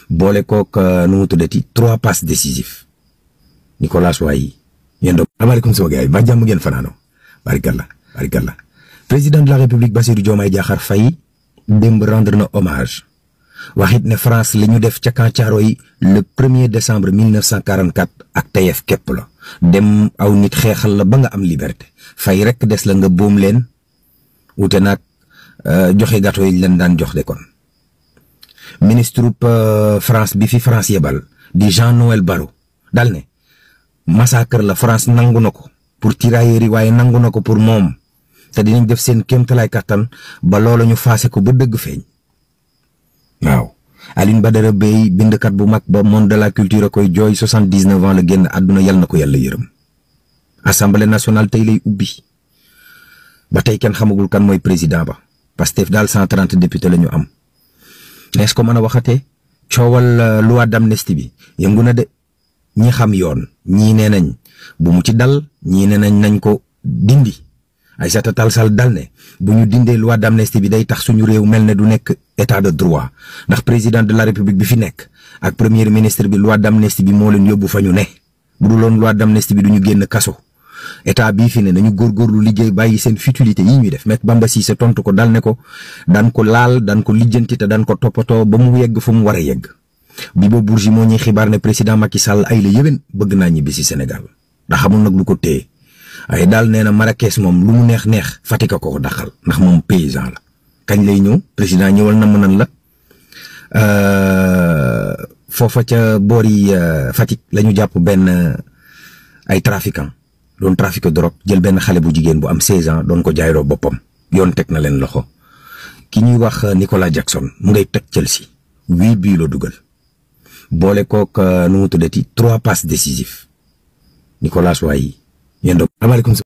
boole kook nu mu tuddati 3 passes décisifs Nicolas Wayi yéen doom asalaamaaleykum sama gars yi ba jàmm ngeen fanaanoo barikalla président de la république Bassirou Diomaye Diakhar Faye démb rendre na hommage waxit ne France li ñu def ca Camp Thiaroye le 1er décembre 1944 ak tayef képp la dem aw nit xeexal la ba nga am liberté fay rek des la nga boom leen wute nag joxe gâteau yi leen daan jox de kon ministre France bi fi France yebal di Jean-Noël Barrot dal ne massacre la France nangu na ko pour tirailleurs yi waaye nangu na ko pour moom te dinañ def seen kéemtalaay kattan ba loola ñu faase ko ba dëgg feeñ. waaw Alioune Badara Bèye bindkat bu mag ba monde de la culture a koy jooy 79 ans la génn àdduna yal na ko yàlla yërëm. assemblée nationale tey lay ubbi ba tey kenn xamagul kan mooy président ba Pastef daal 130 députés la ñu am. nees ko mën a waxatee coowal loi d'amnistie bi yëngu na de ñi xam yoon ñii nee nañ bu mu ci dal ñii nee nañ ko dindi. Aïssata Tall Sall dal ne bu ñu dindee loi d'amnistie bi day tax suñu réew mel ne du nekk état de droit ndax président de la république bi fi nekk ak premier ministre bi loi d'amnistie bi moo leen yóbbu fa ñu ne bu dul woon loi d'amnistie bi du ñu génn kaso état bii fi ne nañu góorgóorlu liggéey bàyyi seen futilité yi ñuy def Maître Bamba Cissé tontu ko dal ne ko daan ko laal daan ko lijjanti te daan ko toppatoo ba mu yegg fu mu war a yegg Bibo Bourgi moo ñuy xibaar ne président Macky Sall ay la yéwén bëgg naa ñibbi si Sénégal ndax xamul nag lu ko téye ay daal nee na Marrakech moom lu mu neex Fatick a ko daxal ndax moom paysan la kañ lay ñëw président ñëwal na mënan la foofa ca boori Fatick la ñu jàpp benn ay trafiquant doon trafic drogue jël benn xale bu jigéen bu am 16 ans doon ko jaayloo boppam yoon teg na leen loxo ki ñuy wax Nicolas Jackson mu ngay teg Chelsea 8 buts la dugal boole kook nu mu tuddati 3 passes décisifs Nicolas Wayi yéen doom asalaamaaleykum